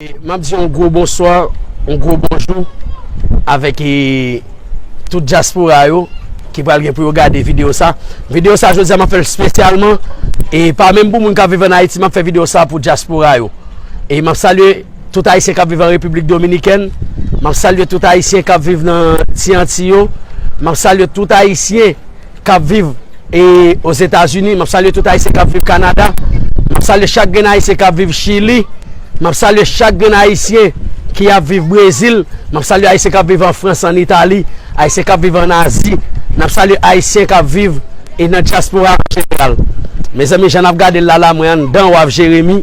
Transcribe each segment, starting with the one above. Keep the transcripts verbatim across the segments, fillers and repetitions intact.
M ap di yon gwo bonswa, yon gwo bonjou avèk, e, tout dyaspora yo ki pral gen pou yo gade videyo sa. Videyo sa, jodi a, m ap fè l espesyalman, e pa menm pou moun k ap viv ann Ayiti, m ap fè videyo sa pou dyaspora yo. E m ap salye tout Ayisyen k ap viv an Repiblik Dominikèn. M ap salye tout Ayisyen k ap viv nan Ti Anti yo. M ap salye tout Ayisyen k ap viv, e, Ozetazini. M ap salye tout Ayisyen k ap viv Kanada. M ap salye chak grenn Ayisyen k ap viv Chili. M ap salye chak grenn Ayisyen ki ap viv Brezil. M ap salye Ayisyen k ap viv an Frans, an Itali, Ayisyen k ap viv an Azi. N ap salye Ayisyen k ap viv, e, nan dyaspora an jeneral. Mezanmi, jan n ap gade l la, la, mwen anndan Waf Jeremi.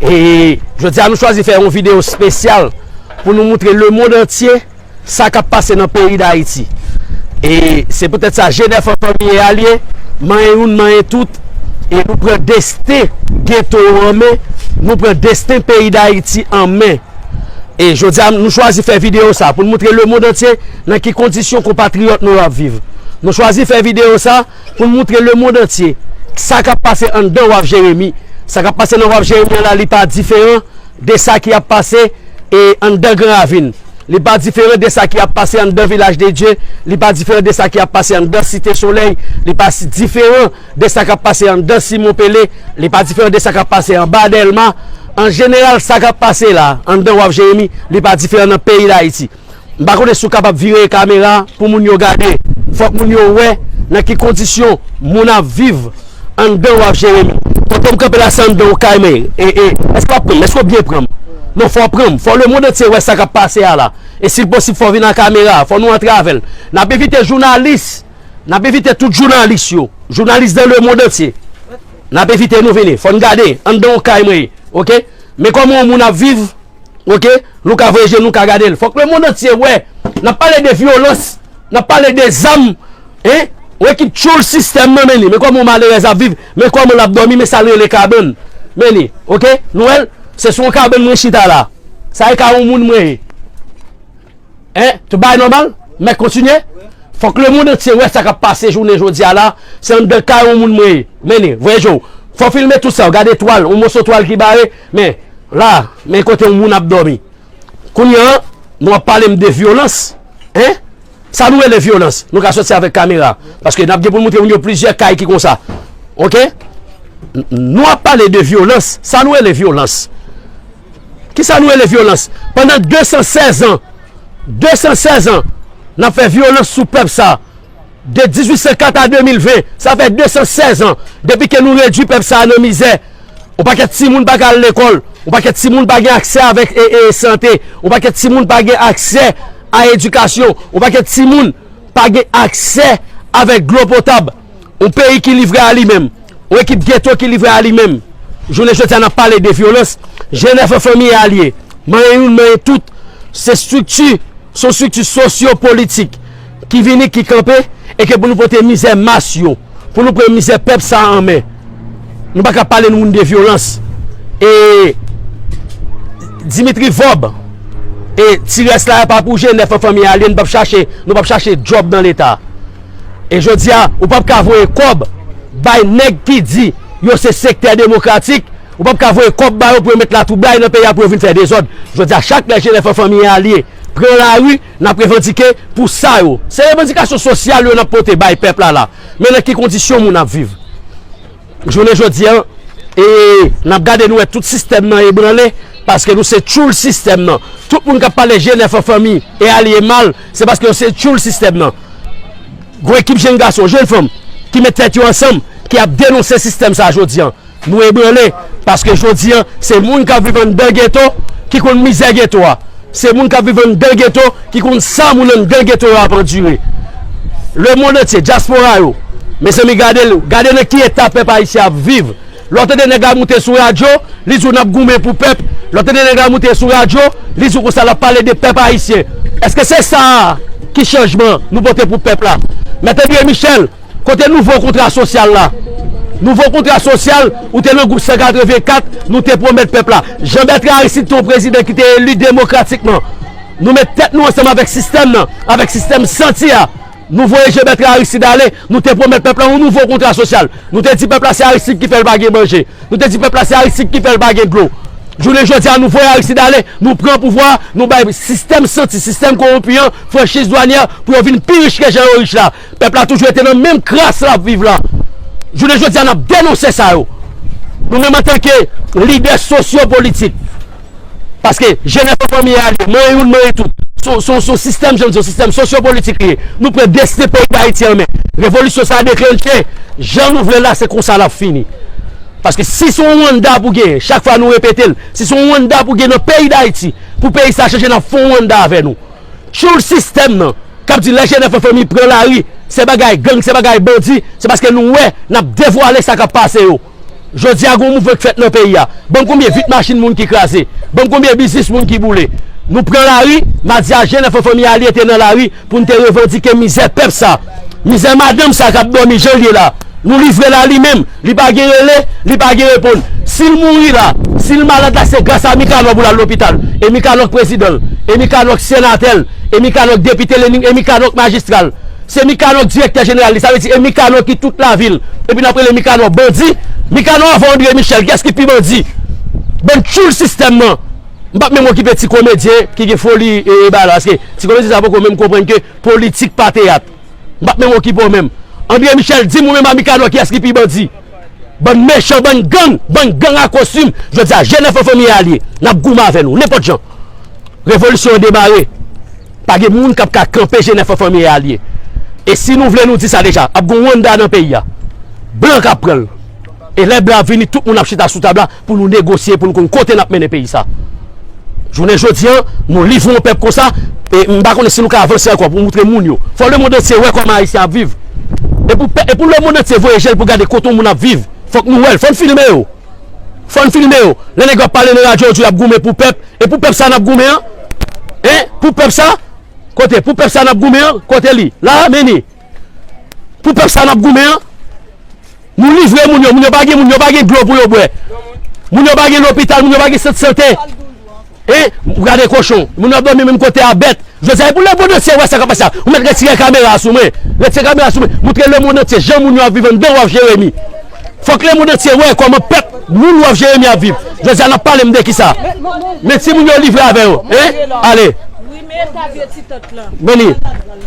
E jodi a, nou chwazi fè yon videyo espesyal pou nou moutre lemonn antye sa k ap pase nan peyi Dayiti. E se poutèt sa, G nèf an fanmi e alye, manyen youn, manyen tout, e nou pran desten geto yo an men, nou pran desten peyi Dayiti an men. E jodi a, nou chwazi fè videyo sa pou n moutre lemonn antye nan ki kondisyon konpatriyòt nou ap viv. Nou chwazi fè videyo sa pou n moutre lemonn antye sa k ap pase anndan Waf Jeremi. Sa k ap pase nan Waf Jeremi an la, li pa diferan de sa ki ap pase, e, anndan Gran Ravin. Li pa diferan de sa ki ap pase anndan Vilaj de Dye. Li pa diferan de sa ki ap pase anndan Site Solèy. Li pa si diferan de sa k ap pase anndan Simon Pele. Li pa diferan de sa k ap pase anba Dèlma. An jeneral, sa k ap pase la, anndan Waf Jeremi, li pa diferan nan peyi Dayiti. M pa konnen si w kapab vire kamera pou moun yo gade. Fòk moun yo wè nan ki kondisyon moun ap viv anndan Waf Jeremi. Kote m kanpe la, se anndan yon kay, men, e, e, èske w ap pran m? Èske w byen pran m? Non, fò w pran m. Fò lemonn antye wè sa k ap pase a la. E si l posib, fò w vin ak kamera a. Fò nou antre avè l. N ap envite jounalis. N ap envite tout jounalis yo. Jounalis nan lemonn antye. N ap envite nou vini. Fò n gade anndan yon kay mwen ye. Oke? Men kòman yon moun ap viv. Oke? Nou ka voye je nou ka gade l. Fòk lemonn antye wè. N ap pale de vyolans. N ap pale de zam. Hein? Yon ekip tchoul sistèm nan, men li. Men kòman yon malerèz ap viv. Men kòman l ap dòmi. Men sa l rele kabann. Men li. Oke? Nou wè l? Se sou yon kabann mwen chita la. Sa e ka yon moun mwen ye. Hein? Tout bagay nòmal? Mèt kontinye? Fòk lemonn antye wè sa k ap pase jounen jodi a la. Se anndan kay yon moun mwen ye. Men li. Voye je w. Fò w filme tout sa. Gade twal. Yon moso twal ki bare. Men. La. Men kote yon moun ap dòmi. Kounye a, nou ap pale m de vyolans. Hein? Sa nou rele vyolans? Nou ka soti avèk kamera. Paske n ap gen pou n moutre moun yo plizyè kay ki konsa. Oke? N-, nou ap pale de vyolans. Sa nou rele vyolans? Kisa nou rele vyolans? Pandan de san sèz an, de san sèz an, n ap fè vyolans sou pèp sa. De dizuit san kat a de mil ven, sa fè de san sèz an depi ke nou redui pèp sa a nan mizè. Yon pakèt timoun pa ka al lekòl. Yon pakèt timoun pa gen aksè avèk, e, e, sante. Yon pakèt timoun pa gen aksè a edikasyon. Yon pakèt timoun pa gen aksè avèk dlo potab. Yon peyi ki livre a li menm. Yon ekip geto ki livre a li menm. Jounen jodi a, n ap pale de vyolans. G nèf an fanmi e alye. Manyen youn, manyen tout. Se estrikti, se yon estrikti sosyo-politik ki vini, ki kanpe, e ke pou nou pote mizè mas yo, pou nou pran mizè pèp sa a an men. Nou pa ka pale nou moun de vyolans. E Dimitri Vòb, e ti rès la a pa pou G nèf an fanmi e alye, nou p ap chache, nou p ap chache djòb nan Leta. E jodi a, ou p ap ka voye kòb bay nèg ki di yo se sektè demokratik, ou p ap ka voye kòb ba yo pou yo met latwoublay nan peyi a pou yo vin fè dezòd. Jodi a, chak lè G nèf an fanmi e alye pran lari, n ap revandike pou sa yo. Se revandikasyon sosyal yo n ap pote bay pèp la la. Men nan ki kondisyon moun ap viv? Jounen jodi a, e n ap gade, nou wè tout sistèm nan ebranle, paske nou se tchoul sistèm nan. Tout moun k ap pale G nèf an fanmi e alye mal, se paske yo se tchoul sistèm nan. Gon ekip jenn gason, jenn fanm ki met tèt yo ansanm, ki ap denonse sistèm sa a jodi a. Nou ebranle, paske jodi a, se moun k ap viv anndan geto ki konn mizè geto a. Se moun k ap viv anndan geto ki konn sa moun anndan geto yo ap andire. Lemonn antye, dyaspora yo, mezanmi, gade l, gade nan ki eta pèp ayisyen ap viv. Lè w tande nèg la moute sou radyo, li di w n ap goumen pou pèp. Lè w tande nèg la moute sou radyo, li di w konsa l ap pale de pèp ayisyen. Èske se sa a ki chanjman nou pote pou pèp la? Mèt André Michel, kote nouvo kontra sosyal la? Nouvo kontra sosyal, ou te nan gwoup san katrevenkat, nou te pwomèt pèp la. Jean Bertrand Aristide te yon prezidan ki te eli demokratikman. Nou met tèt nou ansanm avèk sistèm nan, avèk sistèm santi a. Nou voye Jean Bertrand Aristide ale, nou te pwomèt pèp la yon nouvo kontra sosyal. Nou te di pèp la se Aristide ki fè l pa gen manje. Nou te di pèp la se Aristide ki fè l pa gen dlo. Jounen jodi a, nou voye Aristide ale, nou pran pouvwa, nou bay sistèm santi, sistèm kowonpi an, franchiz dwanyè, pou yo vin pi rich ke jan yo rich la. Pèp la toujou rete nan menm kras l ap viv la. Jounen jodi a, n ap denonse sa yo. Nou menm antanke lidè sosyopolitik, paske G N F An Fanmi e Alye, mwen youn, mwen tout, se yon, se yon, se yon sistèm, jan m di, yon sistèm sosyopolitik li ye. Nou pran desten peyi Dayiti an men. Revolisyon sa a deklanche, jan nou vle l la, se konsa l ap fini. Paske si se yon Rwanda pou genyen, chak fwa nou repete l, si se yon Rwanda pou genyen nan peyi Dayiti, pou peyi sa chanje, n ap fè yon Rwanda avè nou. Tchoul sistèm nan, k ap di lè G N F An Fanmi pran lari, se bagay gang, se bagay bandi, se paske nou wè, n ap devwale sa k ap pase yo. Jodi a, gen yon mouvman k fèt nan peyi a. Ban m konbyen vit machin moun ki kraze. Ban m konbyen biznis moun ki boule. Nou pran lari, m a di a G N F An Fanmi e Alye te nan lari pou n te revandike mizè pèp sa. Mizè madanm sa k ap dòmi jan l ye la. Nou livre l a li menm. Li pa gen rele, li pa gen reponn. Si l mouri la, si l malad la, se gras a Mikanò pou l al lopital. E Mikanò k prezidan l. E Mikanò k senatè l. E Mikanò k depite l. E Mikanò k majistra l. Se Mikanò k direktè jeneral li. Sa vle di, e Mikanò ki tout lavil. Epi n ap rele Mikanò bandi. Mikanò avan André Michel. Kiyès ki pi bandi? Bann tchoul sistèm nan. M p ap menm okipe ti komedyen ki gen foli e, e bagay la. Paske ti komedyen sa poko menm konprann ke politik pa teyat. M p ap menm okipe w menm. André Michel, di m ou menm a Mikanò kiyès ki pi bandi? Bann mechan, bann gang, bann gang a kostim. Jodi a, G N F An Fanmi e Alye, n ap goumen avè nou, nenpòt jan. Revolisyon an demare. Pa gen moun k ap ka kanpe G N F An Fanmi e Alye. E si nou vle nou di sa deja, ap gen yon Rwanda nan peyi a. Blan k ap pran l. E lè blan ap vini, tout moun ap chita sou tab la pou nou negosye, pou nou konn kote n ap mennen peyi sa. Jounen jodi a, nou livre yon pèp konsa, e m pa konnen si nou ka avanse ankò pou moutre moun yo. Fò lemonn antye wè kòman Ayisyen ap viv. E pou pè-, e pou lemonn antye voye je l pou gade kote yon moun ap viv, fòk nou wè l, fò n filme yo. Fò n filme yo. Lè nèg yo ap pale nan radyo, yo di y ap goumen pou pèp. E pou pèp sa n ap goumen an? Hein? Pou pèp sa? Kote? Pou pèp sa n ap goumen an? Kote li? La, men ni. Pou pèp sa n ap goumen an? Nou livre moun yo, moun yo pa gen, moun yo pa gen dlo pou yo bwè. Moun yo pa gen lopital, moun yo pa gen sant sante. Hein? Ou gade kochon. Moun yo ap dòmi menm kote a bèt. Jodi a, e pou lemonn antye wè sa k ap pase a. Ou mèt retire kamera a sou mwen. Retire kamera a sou mwen. Moutre lemonn antye jan moun yo ap viv anndan Waf Jeremi. Fòk lemonn antye wè kòman pèp moun Waf Jeremi ap viv. Jodi a, n ap pale m de kisa? Men timoun yo livre avè yo. Hein? Ale. Men ni.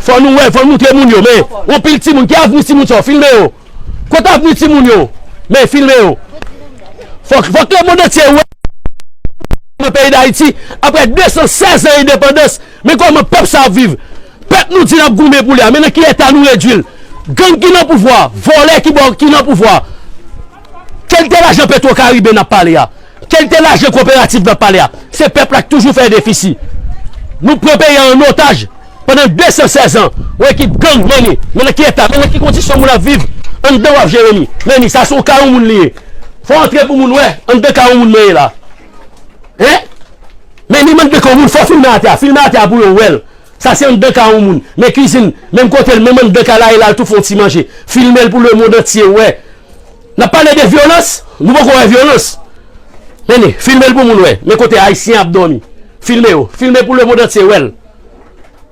Fò nou wè, fò n moutre moun yo. Men, yon pil timoun. Ki avni timoun sa yo? Filme yo. Kot avni timoun yo? Men filme yo. Fòk, fòk lemonn antye wè nan peyi Dayiti, apre de san sèz an endepandans, men kòman pèp sa ap viv. Pèp nou di n ap goumen pou li a, men nan ki eta nou redui l. Gang ki nan pouvwa, vòlè ki bò, ki nan pouvwa. Kalite lajan Petro Caribe n ap pale a? Kalite lajan kooperativ n ap pale a? Se pèp la k toujou fè defisi. Nou pran peyi a an otaj pandan de san sèz an. Yon ekip gang, men ni, men nan ki eta, men nan ki kondisyon moun ap viv anndan Waf Jeremi. Men ni, sa se yon kay yon moun li ye. Fò antre pou moun wè anndan kay yon moun mwen ye la. Hein? Men ni, m anndan kay yon moun, fò filme atè a, filme atè a pou yo wè l. Sa se anndan kay yon moun. Men kwizin, menm kote l, menm anndan kay la, e la l tou fè yon ti manje. Filme l pou lemonn antye wè. N ap pale de vyolans, nou poko wè vyolans. Men ni, filme l pou moun wè. Men kote Ayisyen ap dòmi. Filme yo. Filme pou lemonn antye wè l.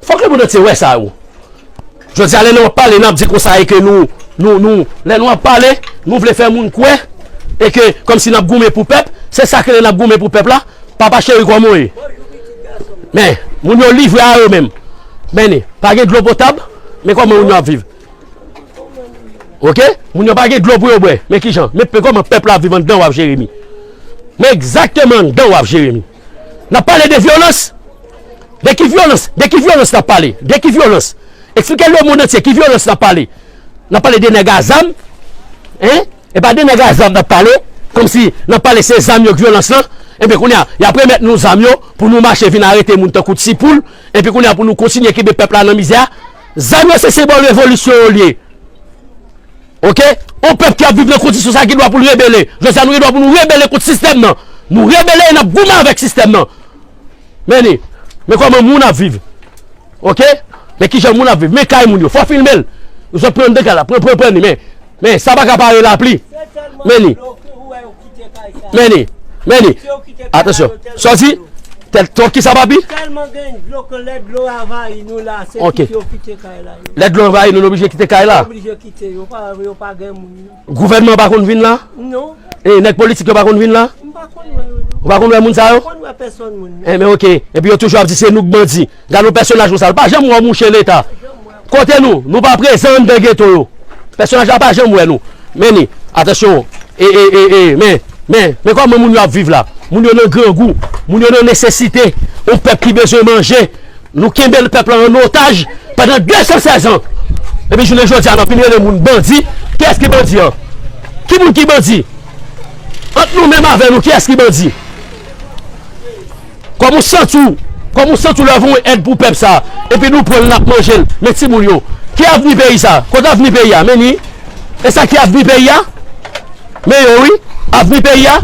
Fòk lemonn antye wè sa yo. Jodi a, lè nou ap pale, n ap di konsa e ke nou, nou, nou, lè nou ap pale, nou vle fè moun kwè e ke kòmsi n ap goumen pou pèp, se sa k rele n ap goumen pou pèp la. Papa cheri, kòman w ye? Men, moun yo livre a yo menm. Men ni, pa gen dlo potab, men kòman moun yo ap viv? Oke? Moun yo pa gen dlo pou yo bwè. Men kijan? Men pe-, kòman pèp la ap viv anndan Waf Jeremi? Men egzakteman anndan Waf Jeremi. N ap pale de vyolans. De ki vyolans? De ki vyolans n ap pale? De ki vyolans? Eksplike lemonn antye ki vyolans n ap pale. N ap pale de nèg a zam. Hein? E pa de nèg a zam n ap pale, kòmsi n ap pale se zam yo k vyolans lan. Ebyen, kounye a, y ap remèt nou zam yo pou nou mache vin arete moun tankou ti poul. Epi kounye a, pou nou kontinye kenbe pèp la nan mizè a. Zam yo se senbòl revolisyon yo l ye. Oke? Yon pèp ki ap viv nan kondisyon sa a gen dwa pou l rebele. Jodi a, nou gen dwa pou nou rebele kont sistèm nan. Nou rebele e n ap goumen avèk sistèm nan. Men ni, men kòman moun ap viv. Oke? Men kijan moun ap viv. Men kay moun yo. Fò filme l. Zòt pran anndan kay la. Pran, pran, pran ni. Men, men, sa pa ka pare lapli. Men ni. Men ni. Men ni. Atansyon. Sa w di? Tèl twòp kisa, papi? Tèlman gen dlo ke lè dlo anvayi nou la, se kite yo kite kay la. Lè dlo anvayi nou, nou oblije kite kay la? Oblije kite. Yo pa, yo pa gen moun. Gouvènman pa konn vin la? Non. E nèg politik yo pa konn vin la? M pa konn wè yo, non. Ou pa konn wè moun sa yo? Konn wè pèsonn moun. Enben, oke. Epi yo toujou ap di se nou k bandi. Gade yon pèsonaj konsa. L pa janm wè yon mouche Leta. Kote nou? Nou pa prezan anndan geto yo. Pèsonaj la pa janm wè nou. Men ni, atansyon. E, e, e, e, men, men, men kòman moun yo ap viv la? Moun yo nan grangou. Moun yo nan nesesite. Yon pèp ki bezwen manje. Nou kenbe pèp la an otaj pandan de san sèz an. Epi jounen jodi a, n ap vin rele moun bandi. Kiyès ki bandi an? Ki moun ki bandi? Ant nou menm avè nou, kiyès ki bandi? Kòman w santi w? Kòman w santi w lè w voye èd pou pèp sa a? Epi nou pran l, n ap manje l. Men timoun yo, ki avni peyi sa a? Kote avni peyi a? Men ni. E sa ki avni peyi a? Men yo wi, avni peyi a.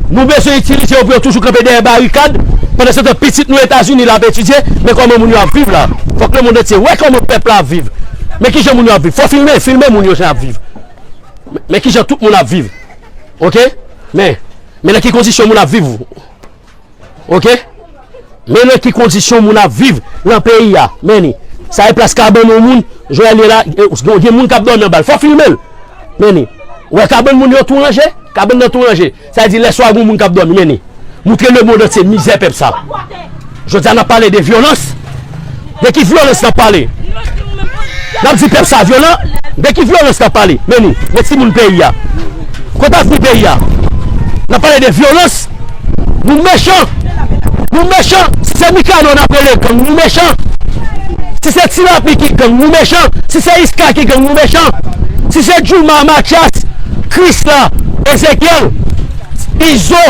Nou bezwen itilize yo pou yo toujou kanpe dèyè barikad. Pandansetan, pitit nou Etazini l ap etidye. Men kòman moun yo ap viv la? Fòk lemonn antye wè kòman pèp la ap viv. Men kijan moun yo ap viv? Fò filme, filme moun yo jan ap viv. Men, men kijan tout moun ap viv. Oke? Men, men nan ki kondisyon moun ap viv? Oke? Men nan ki kondisyon moun ap viv nan peyi a. Men ni. Sa e plas kabann yon moun, Joel ye la, e, gen, gen moun k ap dòmi anba l. Fò filme l. Men ni. Ou wè kabann moun yo tou ranje? Kabann nan tou ranje. Sa vle di lèswa gen moun k ap dòmi. Men ni. Moutre lemonn antye mizè pèp sa. Jodi a n ap pale de vyolans. De ki vyolans n ap pale? N ap di pèp sa vyolan. De ki vyolans n ap pale? Men ni, men timoun peyi a. Kote avni peyi a? N ap pale de vyolans. Nou mechan. Nou mechan. Si se Mikano n ap rele gang, nou mechan. Si se Ti Lapli ki gang, nou mechan. Si se Iska ki gang, nou mechan. Si se Jouma, Mathias, Krisla, Ezekyèl, Izo,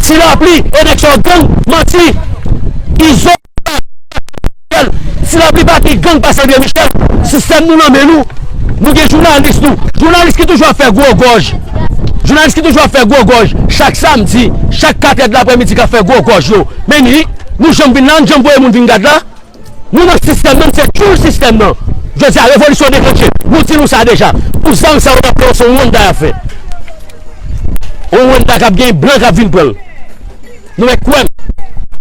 Ti Lapli, e nèg sa yo gang, manti. Izo, Ti Lapli pa pi gang pase André Michel. Sistèm nou nan men nou. Nou gen jounalis nou. Jounalis ki toujou ap fè gwo gòj. Jounalis ki toujou ap fè gwo gòj. Chak samdi, chak katè de laprèmidi k ap fè gwo gòj yo. Men ni, nou janm vin la, nou janm voye moun vin gad la. Nou nan sistèm nan, se tchoul sistèm nan. Jodi a, revolisyon deklanche. Nou di nou sa deja. Pou zam sa yo, n ap pran se yon Honda y ap fè. Yon Honda k ap gen blan k ap vin pran l. Nou mèt kwè m.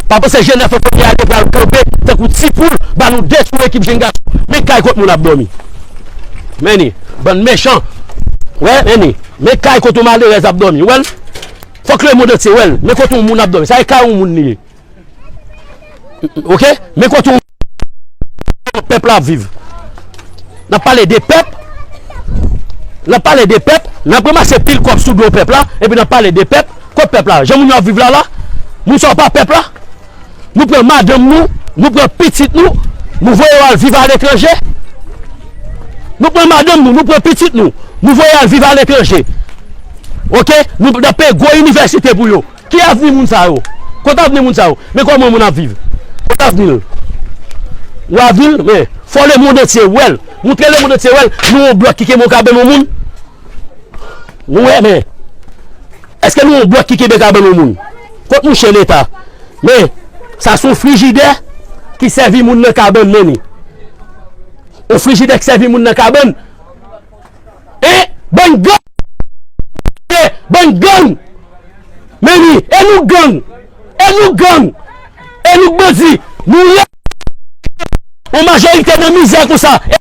Pa panse G nèf an fanmi a te pral kanpe tankou ti poul, ba nou detwi ekip jenn gason. Men kay kot moun ap dòmi. Men ni, bann mechan. Wè, men ni. Men kay kot yon malerèz ap dòmi. Wè l? Fòk lemonn antye wè l. Men kot yon moun ap dòmi. Sa e kay yon moun li ye. Oke? Men kote w pèp la ap viv. N ap pale de pèp. N ap pale de pèp. N ap ranmase pil kòb sou do pèp la. Epi n ap pale de pèp. Kot pèp la? Jan moun yo ap viv la la? Moun sa yo pa pèp la? Nou pran madanm nou. Nou pran pitit nou. Nou voye yo al viv aletranje. Nou pran madanm nou. Nou pran pitit nou. Nou voye al viv aletranje. Oke? Nou, n ap peye gwo inivèsite pou yo. Ki avni moun sa yo? Kote avni moun sa yo? Men kòman moun ap viv? Kote avni l? Ou avni l? Men, fò lemonn antye wè l. Moutre lemonn antye wè l. Nou yon blòk ki kenbe yon kabann yon moun? Nou wè, men. Èske nou yon blòk ki kenbe kabann yon moun? Kot mouche Leta? Men, sa se yon frijidè ki sèvi moun nan kabann, men ni. Yon frijidè ki sèvi moun nan kabann. E bann gang! E bann gang! Men ni, e nou gang! E nou gang! E nou bandi! Nou rete yon majorite nan mizè konsa! E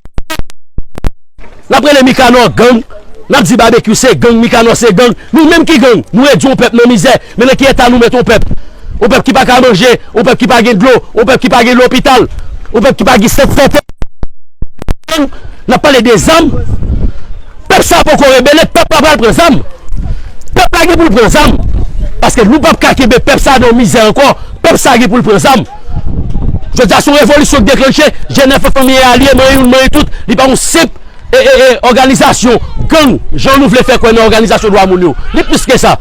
n ap rele Mikanò gang! N ap di Babekyou se gang, Mikanò se gang! Nou menm ki gang! Nou redui yon pèp nan mizè! Men nan ki eta nou met yon pèp? Yon pèp ki pa ka manje, yon pèp ki pa gen dlo, yon pèp ki pa gen lopital, yon pèp ki pa gen sant sante. N ap pale de zam. Pèp sa poko rebele, pèp la pral pran zam. Pèp la gen pou l pran zam. Paske nou p ap ka kenbe pèp sa nan mizè ankò. Pèp sa gen pou l pran zam. Jodi a, se yon revolisyon k deklanche. G nèf an fanmi e alye, mwen youn, mwen tout. Li pa yon senp e, e, e, òganizasyon gang, jan nou vle fè kwè nan òganizasyon dwa moun yo. Li plis ke sa.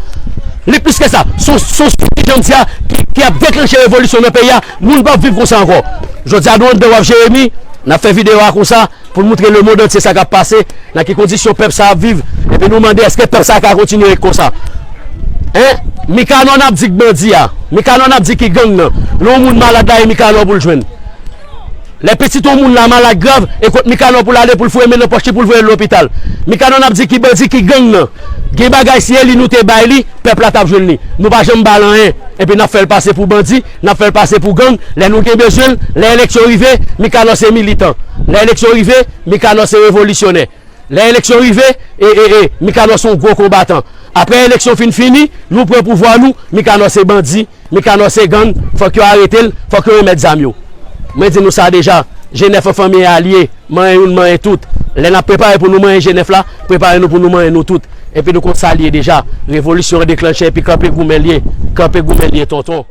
Li plis ke sa. Se yon, se yon stratejis, jan m di a, ki, ki ap deklanche revolisyon nan peyi a. Moun p ap viv konsa ankò. Jodi a, nou anndan w ap Jeremi, n ap fè videyo a konsa, pou n moutre lemonn antye sa k ap pase, nan ki kondisyon pèp sa ap viv, epi nou mande èske pèp sa ka kontinye ret konsa. Hein? Mikanò n ap di k bandi a. Mikanò n ap di ki gang nan. Lè yon moun malad la, e Mikanò pou l jwenn. Lè pitit yon moun la malad grav, e kot Mikanò pou l ale pou l foure men nan pòch li pou l voye l lopital. Mikanò n ap di ki bandi ki gang nan. Gen bagay si e li nou te bay li, pèp la t ap jwenn li. Nou pa janm ba l anyen. Epi n ap fè l pase pou bandi, n ap fè l pase pou gang. Lè nou gen bezwen l, lè eleksyon rive, Mikanò se militan. Lè eleksyon rive, Mikanò se revolisyonè. Lè eleksyon rive, e, e, e, Mikanò se yon gwo konbatan. Apre eleksyon fin fini, nou pran pouvwa nou, Mikanò se bandi, Mikanò se gang, fòk yo arete l, fòk yo remèt zam yo. Mwen di nou sa deja, G nèf an fanmi alye, manyen youn, manyen tout. Lè n ap prepare pou nou manyen G nèf la, prepare nou pou nou manyen nou tout. Epi nou konn sa l ye deja. Revolisyon an deklanche epi kanpe goumen l ye. Kanpe goumen l ye, tonton.